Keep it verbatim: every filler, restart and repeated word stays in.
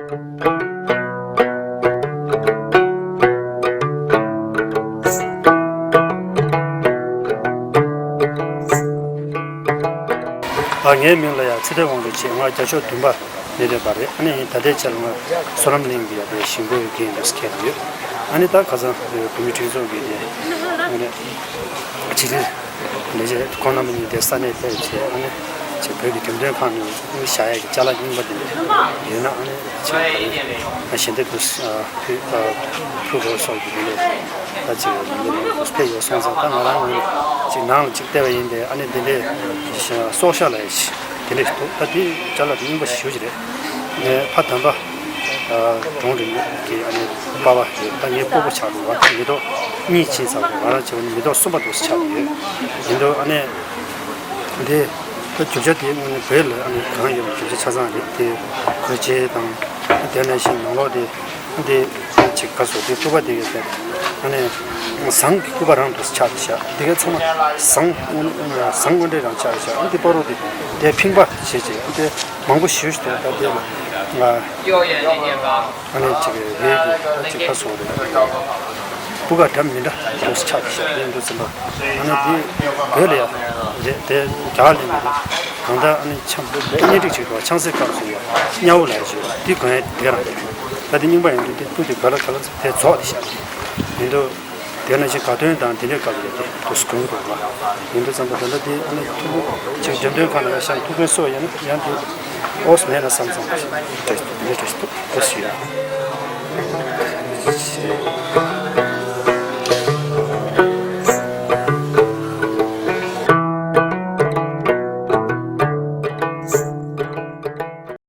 ཨ། ངའི་མིང་ལ་ཡ་ཚེ་བརྟན་དབང་ཕྱུག་ཅེས། ང་རྒྱ་ཤོག་བདུན་པ་ནས་རེད་པ་རེད། ཨ་ནི་ད་ལྟའི་ཆར་ང་བསོད་ནམས་གླིང་གི་ཡ་དེ་ཞིང་པའི་འགན་དུ་འཁྱེར་ཡོད། ཨ་ནི་ད་ཁ་སང་བོད་མི་སྒྲིག་འཛུགས་ཀྱི་དེ་ཨ་ནི་ཕྱི་དྲིལ་ལས་བྱེད་ཁོང་རྣམ་པ་གཉིས་དེ་ས་གནས་ཕེབས་བྱས། ཨ་ནི་ཅིག་བོད་ཀྱི་འགྲེམས་སྟོན་ཁང་ནས་བཞག་ཡས་ཀྱི་ཅ་ལག་རྙིང་པ་དེ་འདྲ་ཡོད་ན། ཨ་ནི་ཅིག་ཞལ་འདེབས་དུ་ཕུལ་དགོས་སོགས་ཀྱི་དེ་འདྲ་ད་ཅིག་འདི་ནས་ཕེབས་ཡོད་སོང་ཙང་། ད་ང་རང་ངོས་ཅིག་ནང་ལ་ཅིག་བལྟས་པ་ཡིན་པས། ཨ་ནི་འདི་འདྲའི་སྲོག་ཤ་ལ་ཡ་དེ་འདྲ་འདུག་ད་དེ་ཅ་ལག་དེ་རྙིང་པ་ཞེ་པོ་ཅིག་རེད། ངས་ཕ་དམ་པ་ཨ་གྲོང་རིམ་གྱི་ཨ་ནི་པ་ཕ་ཡོད། ད་ངའི་སྤོ་བོ་ཆགས་འདུག་བ། མི་ཐོག་གཉིས་ཕྱིན་ཚར་འདུག་ང་རང་བྱས་པ་ནི་མི་ཐོག་གསུམ་པ་འདུག་ཆགས་ཡོད། ཡིན་དུས་ཨ་ནི་འདི་ད་རྒྱུ་ཆ་དེ་དངོས་གནས་བོད་ལ་ཨ་ནི་གང་ཡོད་པའི་རྒྱུ་ཆ་ཆ་ཚང་རེད། དེ་གོས་ཆེན་དང་། དེ་ནང་བཞིན་ནང་ལོགས་དེ་འདི་ཅིག་ག་སོ་དེ་སྐུད་པ་དེ་ག་ཨ་ནི་ཟངས་ཀྱི་སྐུད་པ་རང་དུ་ཆགས་ཤག་འདི་ག་ཚང་མ་ཟངས་དངོས་ཟངས་དངོས་འབྲེལ་རང་ཆགས་ཤག་ཨ་འདི་པ་རོ་དེ་དེ་ཕིང་པ་བྱས་བྱས། ཨ་འདི་མང་པོ་ཞེ་པོ་ཞིག་འདུག་ད་དེ་ལ་ང་ཨ་ནི་ཅིག་རེད་ཀྱི་ད་ཅིག་ག་སོ་རེད། སྤུས་ཀ་འདྲ་མི་འདྲ་དུ་ཆགས་ཤག་ཡིན་འདུག་ཟིན་པ། ཨ་ནི་འདི་བོད་ལ་ཡ་རེད། དེ་རྒྱ་གར་ལ་ཡིན་པ་རེད། གང་ལྟར་ཨ་ནི་ཆམ་བོད་ལ་གཉེན་སྒྲིག་བྱེད་དུས་ཆང་སའི་སྐབས་སུ་ཡ་གཉའ་བོ་ལ་ཡ་ཞུ་འདི་གོན་ཡ་དེ་རང་རེད། ད་དེ་རྙིང་པ་ཡིན་དུས་དེ་སྤུ་དེ་ག་ལ་ག་ལ་ཚོ་དེ་རྫོགས་དེ་ཤག་ཡིན་དུས་དེ་ནང་བཞིན་དགའ་སྟོན་དང་དེ་འདྲའི་སྐབས་ལ་ཡ་དེ་དུ་གོན་གི་འདུག་བ། ཡིན་དུས་ཙམ་པ་ད་ལྟ་དེ་ཨ་ནི་ཐུ་བོ་ཅིག་འགྲེམས་སྟོན་ཁང་ལ་ཡ་ཤག་ཐུགས་ཕན་གསོས་ཡ་ན་ཡང་དེ་ཨོས་མེད་ན་བསམ་བསམ་དེ་འདྲ་ཞིག་འདུག་ཨོས་ཡོད།